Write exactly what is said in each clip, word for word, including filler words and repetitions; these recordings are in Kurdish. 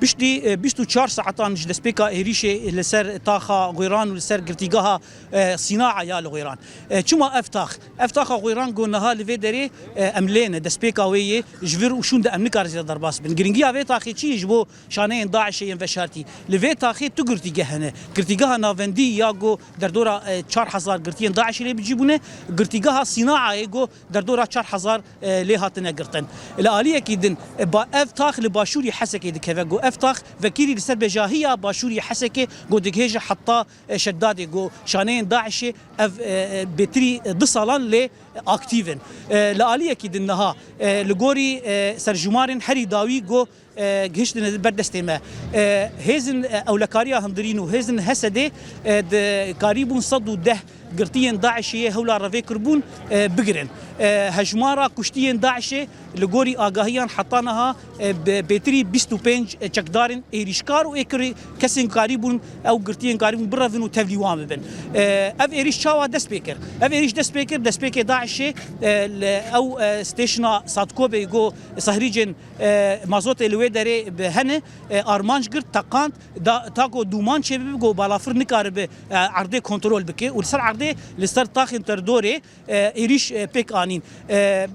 Piştî, e, bîst û çar saetan ji destpêka êrîşê li ser taxa Xwêran û li ser girtîgeha, e, Sînaa ya li Xwêran. E, çima ev tax? Ev taxa Xwêran ku niha li vê derê, e, em lê ne, destpêka wê yê, ji vir û şûn de em nikarin zêde derbas bin. Giringiya vê taxê çi ye ji bo şaneyên DAIŞê yên veşartî? Li vê taxê tu girtîgeh hene. Girtîgeha navendî ya ku derdora, e, çar hezar girtiyên DAIŞê lê bi cî bûne. Girtîgeha Sînaayê ku derdora çar hezar, e, lê hatine girtin. Li aliyekî din, e, ba-, ev tax li başûrî Hesekê dikeve. Ku ev tax vekirî li ser bêjahiya başûrî Hesekê ku digihêje heta, e, Şedadê. Ku şaneyên DAIŞê ev, e, e, bêtirî, e, du salan lê aktîv in. E, li aliyekî din niha, e, li gorî, e, serjûmarên herî dawî ku, e, gihiştine ber destê me. E, hêzin, e, ewlekariya hundirîn û hêzin Hesedê, e, dikarîbûn sed û deh girtiyên DAIŞê yê hewla revê kiribûn, e, bigirin. E, hejmara kuştiyên DAIŞê li gorî agahiyan heta niha, e, bi-, bêtirî bîst û pênc çekdarên êrîşkar û ê kirî kesên karîbûn ew girtiyên karîbûn birevin û tevlî wan bibin. E, ev êrîş çawa dest pê kir? Ev êrîş dest pê kir, destpêkê DAIŞê, e, li ew, e, stêşina Sadkobê ku sehrîcên, e, mazotê li wê derê bi hene, e, armanc girt, teqand, da, ta ku dûman çêbibe, ku balafir nikaribe, e, erdê kontrol bike û li ser erdê li ser taxên terdorê, e, êrîş, e, pêk anîn. E,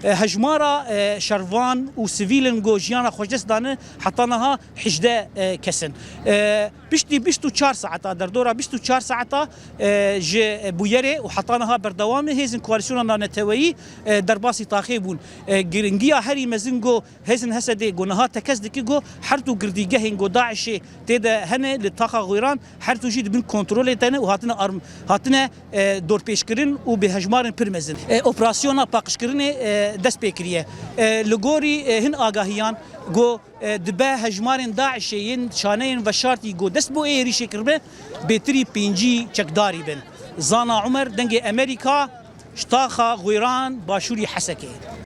e, hejmara, e, şervan û sivîl in ku jiyana xwe ji dest dane heta niha hejdeh, e, kes in. E, piştî bîst û çar saeta, derdora bîst û çar saeta, e, ji bûyerê û heta niha berdewam e, hêzên koalîsyona navneteweyî, e, derbasî taxê bûn. E, giringiya herî mezin ku hêzên Hesedê ku niha tekez dike ku her du girtîgehên ku DAIŞê tê de hene li taxa Xwêran her du jî di bin kontrolê de ne û hatine arm-, hatine, e, dorpêçkirin û bi hejmarên pir mezin. E, operasyona paqijkirinê, e, dest pê kiriye. E, li gorî, e, hin agahiyan ku, e, dibe hejmarên DAIŞê yên şaneyên veşartî ku dest bo ê êrîşê kiribe bêtirî pêncî çekdarî bin. Zana Umer, Dengê Emerîka, ji taxa Xwêran, başûrî Hesekê.